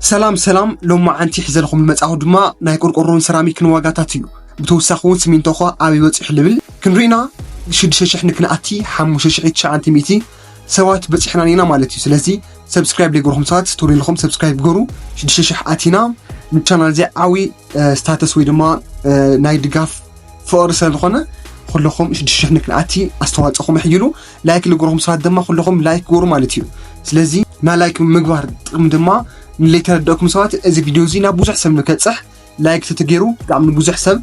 ሰላም ሰላም፣ ሎማዓንቲ ሒዘልኩም ዝመጻኹ ድማ ናይ ቆርቆሮን ሰራሚክን ዋጋታት እዩ። ብተወሳኺ እውን ስሚንቶ ኸ ኣበይ በጺሑ ልብል ክንሪእና፣ ሽዱሽተ ሽሕ ንክንኣቲ ሓሙሽተ ሽሕ ትሽዓተ ሚእቲ ሰባት በጺሕና ኢና ማለት እዩ። ስለዚ ሰብስክራይብ ዘይገርኹም ሰባት ቶሎ ኢልኩም ሰብስክራይብ ግበሩ። ሽዱሽተ ሽሕ ኣቲና ንቻናል እዚ ዓዊ ስታተስ ወይ ድማ ናይ ድጋፍ ፍቕሪ ስለ ዝኾነ ኩልኹም ሽዱሽተ ሽሕ ንክንኣቲ ኣስተዋጽኦኹም ኣሕይሉ። ላይክ ልግርኹም ሰባት ድማ ኩልኹም ላይክ ግበሩ ማለት እዩ። ስለዚ ናይ ላይክ ምግባር ጥቕሚ ድማ ንለይተረደእኩም ሰባት እዚ ቪድዮ እዚ ናብ ብዙሕ ሰብ ንከጽሕ ላይክ ተተገይሩ ብጣዕሚ ንብዙሕ ሰብ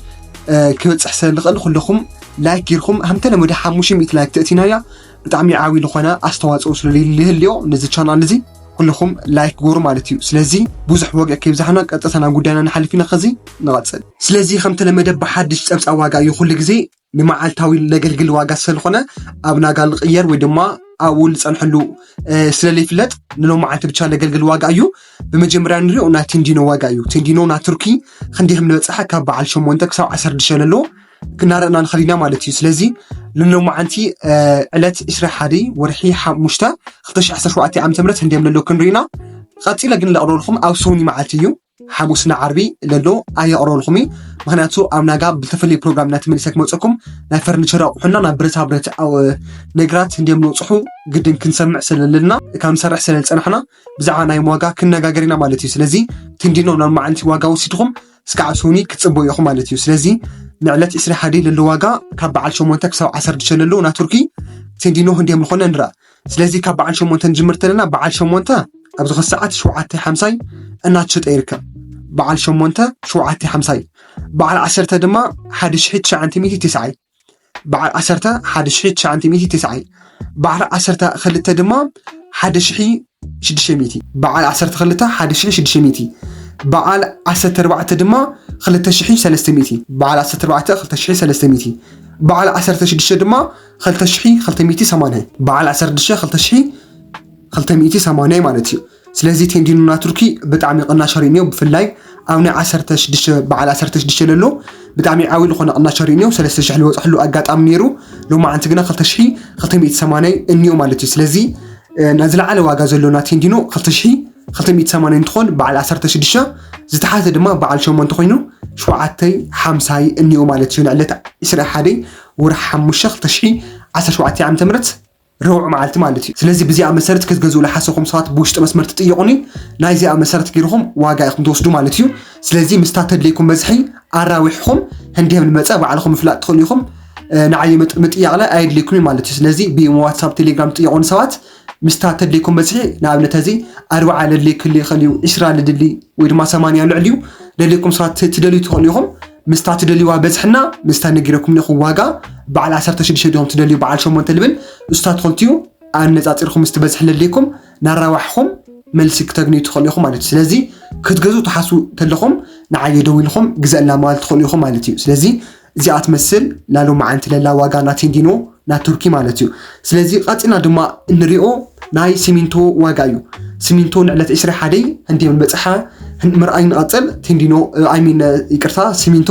ክበጽሕ ስለ ንኽእል ኩልኹም ላይክ ጌርኩም ሃምተለመደ ሓሙሽተ ሚእቲ ላይክ ተእቲናያ ብጣዕሚ ዓብዪ ዝኾነ ኣስተዋጽኦ ስለ ልህልዮ ነዚ ቻናል እዚ ኩልኹም ላይክ ግበሩ ማለት እዩ። ስለዚ ብዙሕ ወግዒ ከይብዛሕና ቀጥታ ናብ ጉዳይና ንሓልፍ ኢና። ከዚ ንቐጽል። ስለዚ ከም ተለመደ ብሓድሽ ጸብጻብ ዋጋ እዩ ኩሉ ግዜ ንመዓልታዊ ለገልግል ዋጋ ስለዝኾነ ኣብ ናጋ ልቕየር ወይ ድማ ኣብኡ ልጸንሐሉ ስለ ዘይፍለጥ ንሎማዓንቲ ብቻ ለገልግል ዋጋ እዩ። ብመጀመርያ ንሪኦ ናይ ቴንዲኖ ዋጋ እዩ። ቴንዲኖ ናይ ቱርኪ ክንደይ ከም ዝበጽሐ ካብ በዓል ሸሞንተ ክሳብ ዓሰርተ ሽዱሽተ ለሎ ክናረእና ንኽእል ኢና ማለት እዩ። ስለዚ ንሎማዓንቲ ዕለት ዕስራ ሓደ ወርሒ ሓሙሽተ ክልተ ሽሕ ዓሰርተ ሸውዓተ ዓመተ ምህረት ህንደም ለሎ ክንርኢና። ቀጺለ ግን ለቕረልኩም ኣብ ሶኒ መዓልቲ እዩ። ሓሙስና ዓርቢ ለሎ ኣየቕረልኹም እዩ። ምኽንያቱ ኣብ ናጋ ብዝተፈለየ ፕሮግራም እናተመልሰ ክመፀኩም ናይ ፈርኒቸር ኣቑሑና ናብ ብረታ ብረት ነገራት ህንደም ንወፅሑ ግድን ክንሰምዕ ስለለና ካብ ንሰርሕ ስለ ዝፀናሕና ብዛዕባ ናይ ዋጋ ክነጋገር ኢና ማለት እዩ። ስለዚ ቴንዲኖ ናብ መዓልቲ ዋጋ ወሲድኹም እስካዕ ሶኒ ክትጽበዩ ኢኹም ማለት እዩ። ስለዚ ንዕለት ዕስራ ሓደ ለሎ ዋጋ ካብ በዓል ሸሞንተ ክሳብ ዓሰርተ ሽዱሽተ ለሎ ናይ ቱርኪ ቴንዲኖ ህንደም ዝኾነ ንርኣ። ስለዚ ካብ በዓል ሸሞንተ ንጅምር ተለና በዓል ሸሞንተ ኣብዚ ኸዚ ሰዓት ሸውዓተ ሓምሳይ እናተሸጠ ይርከብ። በዓል ሸሞንተ ሸውዓተ ሓምሳይ፣ በዓል ዓሰርተ ድማ ሓደ ሽሕ ትሽዓተ ሚእቲ ተስዓይ፣ በዓል ዓሰርተ ሓደ ሽሕ ትሽዓተ ሚእቲ ተስዓይ፣ በዓል ዓሰርተ ክልተ ድማ ሓደ ሽሕ ሽዱሽተ ሚእቲ፣ በዓል ዓሰርተ ክልተ ሓደ ሽሕ ሽዱሽተ ሚእቲ፣ በዓል ዓሰርተ ኣርባዕተ ድማ ክልተ ሽሕ ሰለስተ ሚእቲ፣ በዓል ዓሰርተ ኣርባዕተ ክልተ ሽሕ ሰለስተ ሚእቲ፣ በዓል ዓሰርተ ሽዱሽተ ድማ ክልተ ሽሕ ክልተ ሚእቲ ሰማንያ፣ በዓል ዓሰርተ ሽዱሽተ ክልተ ሽሕ ክልተ ሚእቲ ሰማንያ ማለት እዩ። ስለዚ ቴንዲኖ ናይ ቱርኪ ብጣዕሚ ቅናሽ ሪእኒዮ፣ ብፍላይ ኣብ ናይ ዓሰርተ ሽዱሽተ በዓል ዓሰርተ ሽዱሽተ ለሎ ብጣዕሚ ዓብዪ ዝኾነ ቅናሽ ሪእኒዮ፣ ሰለስተ ሽሕ ዝበፅሐሉ ኣጋጣሚ ነይሩ። ሎማዓንቲ ግና ክልተ ሽሕ ክልተ ሚእቲ ሰማንያ እኒኦ ማለት እዩ። ስለዚ እ፣ ናይ ዝለዓለ ዋጋ ዘሎ ናይ ቴንዲኖ ክልተ ሽሕ ክልተ ሚእቲ ሰማንያ እንትኾን በዓል ዓሰርተ ሽዱሽተ ዝተሓተ ድማ በዓል ሸሞንተ ኮይኑ ሸውዓተ ሓምሳይ እኒኦ ማለት እዩ። ንዕለት ዕስራ ሓደ ወርሒ ሓሙሽተ ክልተ ሽሕ ዓሰርተ ሸውዓተ ዓመተ ምህረት ረቡዕ መዓልቲ ማለት እዩ። ስለዚ ብዚኣ መሰረት ክትገዝኡ ዝሓሰብኩም ሰባት ብውሽጢ መስመር ትጥይቑኒ፣ ናይዚኣ መሰረት ገይርኹም ዋጋ ኢኹም ትወስዱ ማለት እዩ። ስለዚ ምስታ ተድልየኩም በዝሒ ኣራዊሕኹም ህንደም ዝመፀ ባዕልኹም ምፍላጥ ትኽእሉ ኢኹም። እ፣ ንዓይ ምጥ-፣ ምጥያቕ ለ ኣየድልየኩም እዩ ማለት እዩ። ስለዚ ብኢሞ፣ ዋትሳፕ፣ ቴሌግራም ትጥይቑኒ ሰባት ምስታ ተድልየኩም በዝሒ ንኣብነት እዚ ኣርባዓ ለድልየክል ይኽእል እዩ፣ ዕስራ ልድሊ ወይ ድማ ሰማንያ ልዕል እዩ። ደልየኩም ሰባት ት-፣ ትደልዩ ትኽእሉ ኢኹም። ምስታ ትደልዩዋ በዝሕና ምስታ ነጊረኩም ነኹ ዋጋ በዓል ዓሰርተ ሽዱሽተ ዲኹም ትደልዩ በዓል ሸሞንተ ልብል እሱታት ትኽእልትዩ ኣነጻጺርኩም ምስቲ በዝሒ ለድልየኩም ናራዋሕኹም መልሲ ክተግንዩ ትኽእሉ ኢኹም ማለት እዩ። ስለዚ ክትገዝኡ ትሓስቡ ተለኹም ንዓየ ደዊልኹም ግዘእልና ማለት ትኽእሉ ኢኹም ማለት እዩ። ስለዚ እዚኣ ትመስል ናይ ሎማዓንቲ ለላ ዋጋ ናይ ቴንዲኖ ናይ ቱርኪ ማለት እዩ። ስለዚ ቀጺልና ድማ እንሪኦ ናይ ሲሚንቶ ዋጋ እዩ። ሲሚንቶ ንዕለት ዕስራ ሓደ ህንደም ዝበጽሐ ህን-፣ ምርኣይ ንቐጽል። ቴንዲኖ፣ እ፣ ኣይሚን፣ እ፣ ይቅርታ፣ ሲሚንቶ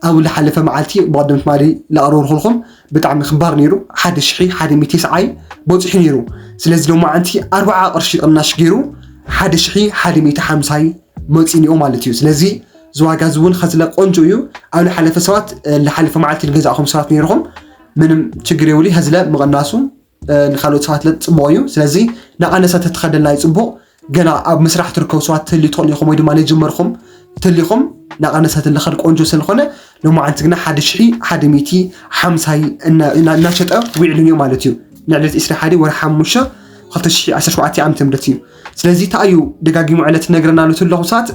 ኣብ ዝሓለፈ መዓልቲ ብቐደም ትማሊ ላቕረብኩልኩም ብጣዕሚ ክባር ነይሩ። ሓደ ሽሕ ሓደ ሚእቲ ሰዓይ በጺሑ ነይሩ። ስለዚ ሎማዓንቲ ኣርብዓ ቅርሺ ቅናሽ ገይሩ ሓደ ሽሕ ሓደ ሚእቲ ሓምሳይ መጺኡ ማለት እዩ። ስለዚ እዚ ዋጋ እዚ እውን ከዝለ ቆንጆ እዩ። ኣብ ዝሓለፈ ሰባት፣ እ፣ ዝሓለፈ መዓልቲ ዝገዛእኹም ሰባት ነይርኹም፣ ምንም ችግር የብሉ። ከዝለ ምቕናሱ፣ እ፣ ንካልኦት ሰባት ለ ጽቡቕ እዩ። ስለዚ ናቐነሰ ተትኸደልና እዩ ጽቡቕ። ገና ኣብ ምስራሕ ትርከቡ ሰባት ትህልዩ ትኽእሉ ኢኹም ወይ ድማ ለጀመርኩም ትህልዩኹም ናቐነሰ ትልኸድ ቆንጆ ስለዝኾነ ሎማዓንቲ ግና ሓደ ሽሕ ሓደ ሚእቲ ሓምሳይ እና-፣ እና-፣ እናሸጠ ውዒሉ እኒኦ ማለት እዩ። ንዕለት ዕስራ ሓደ ወርሒ ሓሙሽተ ክልተ ሽሕ ዓሰርተ ሸውዓተ ዓመተ ምህረት እዩ። ስለዚ እንታይ እዩ ደጋጊሙ ዕለት ነግረና ኣሎ ትብለኹም ሰባት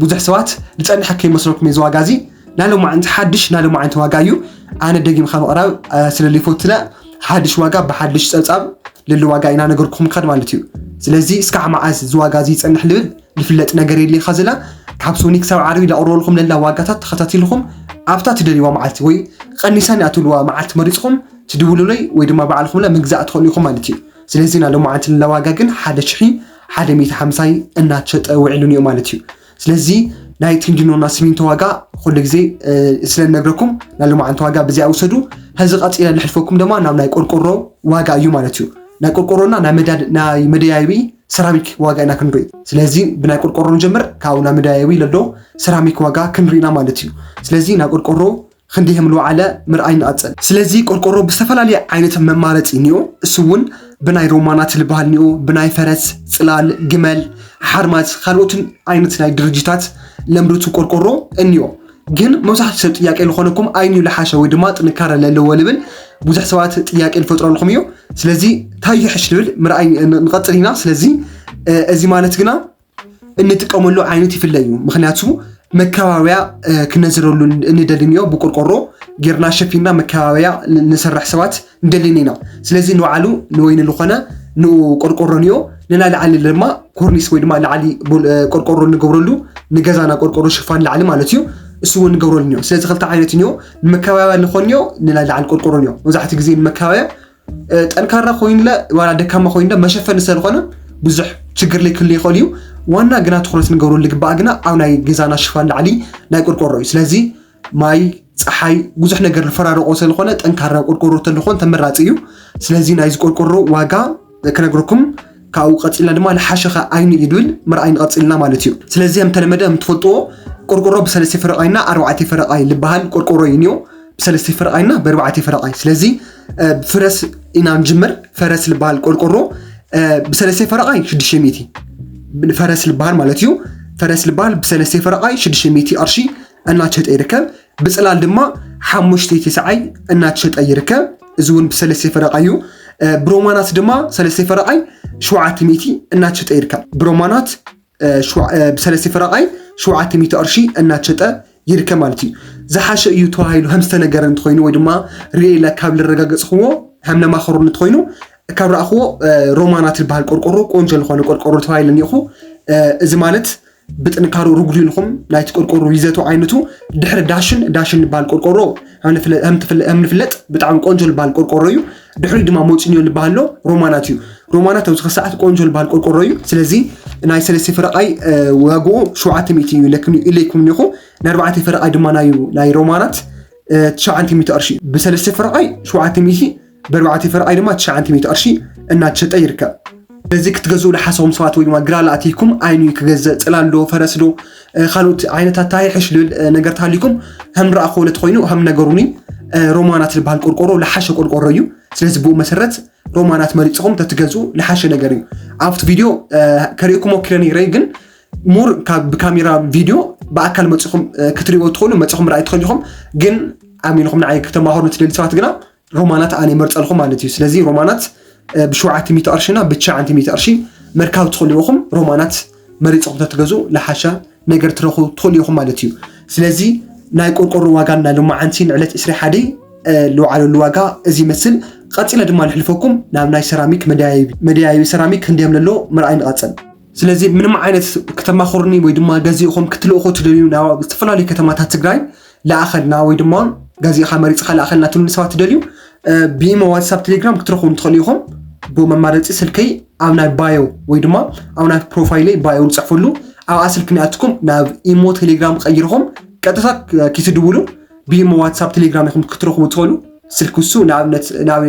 ብዙሕ ሰባት ዝጸንሐ ከይመስለኩም እዩ እዚ ዋጋ እዚ። ናይ ሎማዓንቲ ሓድሽ ናይ ሎማዓንቲ ዋጋ እዩ። ኣነ ደጊምካ ምቕራብ፣ እ፣ ስለ ዘይፈቱለ ሓድሽ ዋጋ ብሓድሽ ጸብጻብ ልሊ ዋጋ ኢና ነገርኩም ከድ ማለት እዩ። ስለዚ እስካዕ መዓዝ እዚ ዋጋ እዚ ይጸንሕ ልብል ዝፍለጥ ነገር የድልየካ ዘላ ካብ ሶኒ ክሳብ ዓርቢ ላቕርበልኩም ለላ ዋጋታት ተኸታቲልኩም ኣብታ ትደልይዋ መዓልቲ ወይ ቀኒሳን እያ ትብልዋ መዓልቲ መሪጽኩም ትድውሉለይ ወይ ድማ ባዕልኩም ለ ምግዛእ ትኽእሉ ኢኹም ማለት እዩ። ስለዚ ናይ ሎማዓንቲ ለላ ዋጋ ግን ሓደ ሽሕ ሓደ ሚእቲ ሓምሳይ እናተሸጠ ውዒሉ እኒኦ ማለት እዩ። ስለዚ ናይ ቴንዲኖና ሲሚንቶ ዋጋ ኩሉ ግዜ፣ እ፣ ስለ ንነግረኩም ናይ ሎማዓንቲ ዋጋ ብዚኣ ውሰዱ። ሕዚ ቀጺለ ልሕልፈኩም ድማ ናብ ናይ ቆርቆሮ ዋጋ እዩ ማለት እዩ። ናይ ቆርቆሮና ናይ መዳድ ናይ መደያየቢ ሰራሚክ ዋጋ ኢና ክንርኢ። ስለዚ ብናይ ቆርቆሮ ንጀምር። ካብኡ ናይ መደያየቢ ለዶ ሰራሚክ ዋጋ ክንርኢና ማለት እዩ። ስለዚ ናይ ቆርቆሮ ክንደይ ከም ዝወዓለ ምርኣይ ንቐጽል። ስለዚ ቆርቆሮ ብዝተፈላለየ ዓይነት መማረፂ እኒኦ። እሱ እውን ብናይ ሮማናት ዝበሃል እኒኦ፣ ብናይ ፈረስ፣ ፅላል፣ ግመል፣ ሓርማዝ፣ ካልኦትን ዓይነት ናይ ድርጅታት ለምርቱ ቆርቆሮ እኒኦ። ግን መብዛሕትኡ ሰብ ጥያቄ ዝኾነኩም ኣይንዩ ለሓሸ ወይ ድማ ጥንካረ ለለዎ ልብል ብዙሕ ሰባት ጥያቄ ልፈጥረልኩም እዩ። ስለዚ እንታይ ይሕሽ ልብል ምርኣይ ን- ንቐጽል ኢና። ስለዚ እ፣ እዚ ማለት ግና እንጥቀመሉ ዓይነት ይፍለ እዩ። ምክንያቱ መከባበያ እ፣ ክነዝረሉ እንደሊ እኒኦ። ብቆርቆሮ ጌርና ሸፊንና መከባበያ ን- ንሰርሕ ሰባት እንደሊ ኢና። ስለዚ ንባዕሉ ንወይኒ ዝኾነ ንኡ ቆርቆሮ እኒኦ፣ ንናይ ላዕሊ ድማ ኮርኒስ ወይ ድማ ላዕሊ ቦል- እ፣ ቆርቆሮ ንገብረሉ፣ ንገዛና ቆርቆሮ ሽፋን ላዕሊ ማለት እዩ። እሱ እውን ንገብረሉ እኒኦ። ስለዚ ክልተ ዓይነት እኒኦ፣ ንመከባበያ ዝኾን እኒኦ፣ ንናይ ላዕሊ ቆርቆሮ እኒኦ። መብዛሕትኡ ግዜ ንመከባበያ እ፣ ጠንካራ ኮይንለ ዋላ ደካማ ኮይንለ መሸፈኒ ስለዝኾነ ብዙሕ ችግር ለይክል ይኽእል እዩ። ዋና ግና ትኹረት ንገብረሉ ልግባእ ግና ኣብ ናይ ገዛና ሽፋን ላዕሊ ናይ ቆርቆሮ እዩ። ስለዚ ማይ፣ ፀሓይ፣ ብዙሕ ነገር ዝፈራረቆ ስለዝኾነ ጠንካራ ቆርቆሮ ተልኾን ተመራፂ እዩ። ስለዚ ናይዚ ቆርቆሮ ዋጋ ክነግረኩም፣ ካብኡ ቀፂልና ድማ ልሓሸኸ ኣይኑ እዩ ድብል ምርኣይ ንቐፅልና ማለት እዩ። ስለዚ ከም ተለመደ ከም ትፈልጥዎ ቆርቆሮ ብሰለስተ ፈረቓይና ኣርባዕተ ፈረቓይ ዝበሃል ቆርቆሮ እዩ እኒኦ። ብሰለስተ ፈረቓይና ብኣርባዕተ ፈረቓይ። ስለዚ እ፣ ብፈረስ ኢና ንጅምር። ፈረስ ዝበሃል ቆርቆሮ እ፣ ብሰለስተ ፈረቓይ ሽዱሽተ ሚእቲ ፈረስ ዝበሃል ማለት እዩ። ፈረስ ዝበሃል ብሰለስተ ፈረቓይ ሽዱሽተ ሚእቲ ቅርሺ እናተሸጠ ይርከብ። ብፅላል ድማ ሓሙሽተ ተስዓይ እናተሸጠ ይርከብ። እዚ እውን ብሰለስተ ፈረቓይ እዩ። እ፣ ብሮማናት ድማ ሰለስተ ፈረቓይ ሸውዓተ ሚእቲ እናተሸጠ ይርከብ። ብሮማናት እ፣ ሸውዓ- እ፣ ብሰለስተ ፈረቓይ ሸውዓተ ሚእቲ ቅርሺ እናተሸጠ ይርከብ ማለት እዩ። ዝሓሸ እዩ ተባሂሉ ከም ዝተነገረ እንተኾይኑ ወይ ድማ ሪኤ ኢለ ካብ ልረጋገፅኽዎ ከም ለማኸሩ እንተኾይኑ ካብ ረኣኽዎ እ፣ ሮማናት ዝበሃል ቆርቆሮ ቆንጆ ዝኾነ ቆርቆሮ ተባሂለ እኒኹ። እ፣ እዚ ማለት ብጥንካሩ ርጉድ ኢልኩም ናይቲ ቆርቆሮ ይዘቱ ዓይነቱ ድሕሪ ዳሽን ዳሽን ዝበሃል ቆርቆሮ ከም ንፍለ- ከም ትፍለ- ከም ንፍለጥ ብጣዕሚ ቆንጆ ዝበሃል ቆርቆሮ እዩ። ድሕሪ ድማ መፂንዮ ዝበሃል ኣሎ ሮማናት እዩ። ሮማናት ኣብዚ ሰዓት ቆንጆ ዝበሃል ቆርቆሮ እዩ። ስለዚ ናይ ሰለስተ ፈረቓይ እ፣ ዋግኡ ሸውዓተ ሚእቲ እዩ ኢለክም- ኢለይኩም እኒኹ። ናይ ኣርባዕተ ፈረቓይ ድማ ናይ ናይ ሮማናት እ፣ ትሽዓተ ሚእቲ ቅርሺ። ብሰለስተ ፈረቓይ ሸውዓተ ሚእቲ፣ ብኣርባዕተ ፈረቓይ ድማ ትሽዓተ ሚእቲ ቅርሺ እናተሸጠ ይርከብ። ስለዚ ክትገዝኡ ዝሓሰኹም ሰባት ወይ ድማ ግራል ኣቲኩም ኣይኑ ክገዝእ፣ ፅላል ዶ ፈረስ ዶ እ፣ ካልኦት ዓይነታት ታይሕሽ ልብል እ፣ ነገር ተሃሊኩም ከም ረኣኹዎ ለትኾይኑ ከም ነገሩኒ እ፣ ሮማናት ዝበሃል ቆርቆሮ ዝሓሸ ቆርቆሮ እዩ። ስለዚ ብኡ መሰረት ሮማናት መሪፅኹም ተትገዝኡ ዝሓሸ ነገር እዩ። ኣብቲ ቪድዮ እ፣ ከርእየኩም ሞኪረ ነይረ ግን ሙር ካብ ብካሜራ ቪድዮ ብኣካል መፂኹም እ፣ ክትሪእዎ ትኽእሉ መፂኹም ርኣይ ትኽእሉ ኢኹም። ግን ኣሚንኹም ንዓይ ክተማሃሩ ትደሊ ሰባት ግና ሮማናት ኣነ ይመርፀልኩም ማለት እዩ። ስለዚ ሮማናት እ፣ ብሸውዓተ ሚእቲ ቅርሽና ብትሽዓተ ሚእቲ ቅርሺ መርካብ ትኽእሉ ኢኹም። ሮማናት መሪፅኹም ተትገዝኡ ዝሓሸ ነገር ትረኽቡ ትኽእሉ ኢኹም ማለት እዩ። ስለዚ ናይ ቆርቆሮ ዋጋ ናይ ሎማዓንቲ ንዕለት ዕስራ ሓደ እ፣ ዝወዓለሉ ዋጋ እዚ ይመስል። ቀፂለ ድማ ልሕልፈኩም ናብ ናይ ሰራሚክ መደያየቢ መደያየቢ ሰራሚክ ክንደዮም ለሎ ምርኣይ ንቐፅል። ስለዚ ምንም ዓይነት ክተማኽሩኒ ወይ ድማ ገዚእኹም ክትልእኹ ትደልዩ ናብ ዝተፈላለዩ ከተማታት ትግራይ ለኣኸልና ወይ ድማ ገዚእኻ መሪፅኻ ለኣኸልና ትብሉ ሰባት ትደልዩ እ፣ ብኢሞ ዋትሳፕ ቴሌግራም ክትረኽቡ ትኽእሉ ኢኹም። ብኡ መማረፂ ስልከይ ኣብ ናይ ባዮ ወይ ድማ ኣብ ናይ ፕሮፋይለይ ባዮ ንፅሕፈሉ ኣብኣ ስልኪ ንኣትኩም ናብ ኢሞ ቴሌግራም ቀይርኹም ቀጥታ ኪትድውሉ ብኢሞ ዋትሳፕ ቴሌግራም ኢኹም ክትረኽቡ ትኽእሉ። ስልኪ እሱ ንኣብነት ናብ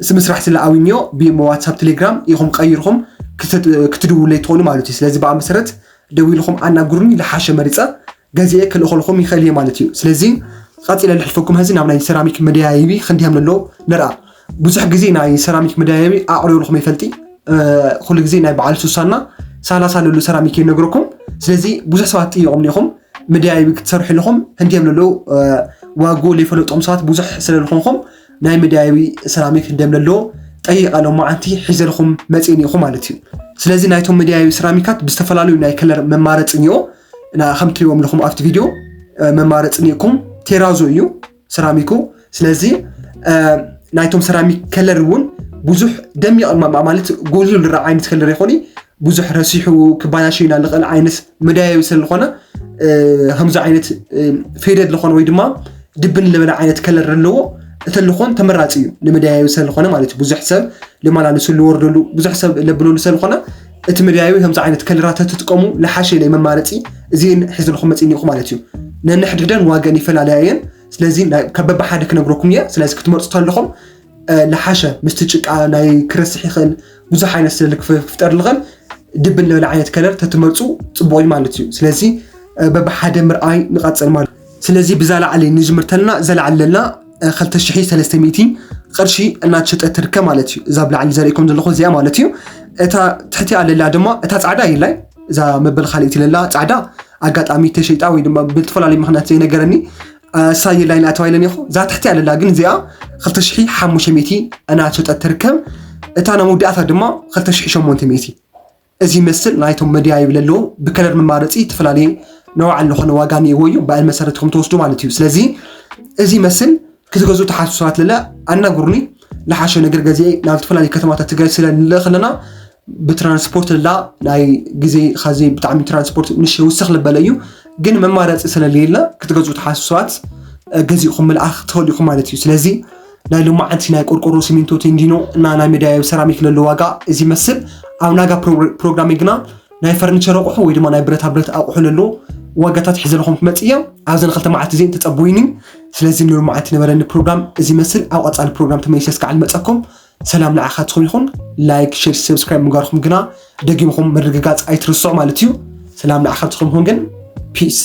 ስም ስራሕ ስለ ኣዊንዮ ብኢሞ ዋትሳፕ ቴሌግራም ኢኹም ቀይርኹም ክትድውለይ ትኽእሉ ማለት እዩ። ስለዚ ብኣ መሰረት ደዊልኹም ኣናግሩኒ ዝሓሸ መሪፀ ገዚኤ ክልእኸልኹም ይኽእል እየ ማለት እዩ። ስለዚ ቀፂለ ልሕልፈኩም ሀዚ ናብ ናይ ሰራሚክ መደያየቢ ክንዲያም ነሎ ንርኣ። ብዙሕ ግዜ ናይ ሰራሚክ መደያየቢ ኣቕሪብልኹም ይፈልጢ። ኩሉ ግዜ ናይ በዓል ሱሳና ሰላሳ ለሉ ሰራሚክ ይነግረኩም። ስለዚ ብዙሕ ሰባት ጥይቑም ኒኹም መደያየቢ ክትሰርሑ ኣለኹም ህንዲያም ለሎ ዋጎ ለይፈለጦም ሰባት ብዙሕ ስለ ዝኾንኹም ናይ መደያየቢ ሰራሚክ ህንዲያም ለሎ ጠይቃ ሎማዓንቲ ሒዘልኹም መፅእን ኢኹም ማለት እዩ። ስለዚ ናይቶም መደያየቢ ሰራሚካት ብዝተፈላለዩ ናይ ከለር መማረፂ እኒኦ። ከምትሪዎም ኣለኹም ኣብቲ ቪድዮ መማረፂ እኒኦኩም ቴራዞ እዩ ሰራሚኩ። ስለዚ ናይቶም ሰራሚክ ከለር እውን ብዙሕ ደሚቕ ማለት ጎሊሁ ዝረኣ ዓይነት ከለር ይኾኒ ብዙሕ ረሲሑ ክባላሸዩና ዝኽእል ዓይነት መደያየቢ ስለ ዝኾነ ከምዚ ዓይነት ፌደድ ዝኾነ ወይ ድማ ድብን ዝበለ ዓይነት ከለር ዘለዎ እተልኾን ተመራፂ እዩ ንመደያየቢ ስለ ዝኾነ ማለት እዩ። ብዙሕ ሰብ ልማላልሱ ልወርደሉ ብዙሕ ሰብ ለብለሉ ስለ ዝኾነ እቲ መደያየቢ ከምዚ ዓይነት ከለራት ተትጥቀሙ ልሓሸ ኢለ መማረፂ እዚን ሒዝልኩም መፂእኒ ኢኹ ማለት እዩ። ነንሕድሕደን ዋገን ይፈላለያ እየን። ስለዚ ካብ በብሓደ ክነግረኩም እየ። ስለዚ ክትመርፁ ተለኹም ዝሓሸ ምስቲ ጭቃ ናይ ክረስሕ ይኽእል ብዙሕ ዓይነት ስለ ክፍጠር ልኽእል ድብል ንበለ ዓይነት ከለር ተትመርፁ ፅቡቅ እዩ ማለት እዩ። ስለዚ በብሓደ ምርኣይ ንቐፅል ማለት እዩ። ስለዚ ብዛ ላዕሊ ንጅምር ተልና እዛ ላዕሊ ለላ ክልተ ሽሒ ሰለስተ ሚእቲ ቅርሺ እናተሸጠ ትርከብ ማለት እዩ። እዛ ብላዕሊ ዘርእኩም ዘለኹ እዚኣ ማለት እዩ። እታ ትሕቲኣ ለላ ድማ እታ ፃዕዳ ይላይ እዛ መበል ካልእቲ ለላ ፃዕዳ ኣጋጣሚ ተሸይጣ ወይ ድማ ብዝተፈላለዩ ምክንያት ዘይነገረኒ ሳይ ላይን ኣተባይለን ይኹ እዛ ትሕቲኣ ለላ ግን እዚኣ ክልተ ሽሒ ሓሙሽተ ሚእቲ እናተሸጠት ትርከብ። እታ ናይ መወዳእታ ድማ ክልተ ሽሒ ሸሞንተ ሚእቲ። እዚ መስል ናይቶም መድያይብ ለለዉ ብከለር መማረፂ ዝተፈላለየ ነዋዕ ዝኾነ ዋጋ ነይዎ እዩ። ብኣል መሰረት ከም ትወስዱ ማለት እዩ። ስለዚ እዚ መስል ክትገዙ ተሓስቡ ሰባት ለለ ኣናግሩኒ። ለሓሸ ነገር ገዚኤ ናብ ዝተፈላለዩ ከተማታት ትግራይ ስለ ንልእ ከለና ብትራንስፖርት ላ ናይ ግዜ ኻዚ ብጣዕሚ ትራንስፖርት ንሽ ውስኽ ልበለ እዩ። ግን መማረፂ ስለለየለ ክትገዝኡ ትሓስቡ ሰባት ገዚእኹም ምልኣኽ ትኽእሉ ኢኹም ማለት እዩ። ስለዚ ናይ ሎማዓንቲ ናይ ቆርቆሮ ሲሚንቶ ቴንዲኖ እና ናይ መዳያዊ ሰራሚክ ለሎ ዋጋ እዚ ይመስል። ኣብ ናጋ ፕሮግራም ግና ናይ ፈርኒቸር ኣቑሑ ወይ ድማ ናይ ብረታ ብረት ኣቑሑ ለሎ ዋጋታት ሒዘ ለኹም ክመፅእ እየ። ኣብዘን ክልተ መዓልቲ እዚን ተፀቡይኒ። ስለዚ ንሎማዓንቲ ነበረኒ ፕሮግራም እዚ ይመስል። ኣብ ቀፃሊ ፕሮግራም ተመሊሰ እስካዕ ልመፀኩም። ሰላም ንዓኻትኩም ይኹን። ላይክ፣ ሼር፣ ሰብስክራይብ ምግባርኩም ግና ደጊምኹም ምርግጋፅ ኣይትርስዑ ማለት እዩ። ሰላም ንዓኻትኩም ይኹን ግን ፒስ።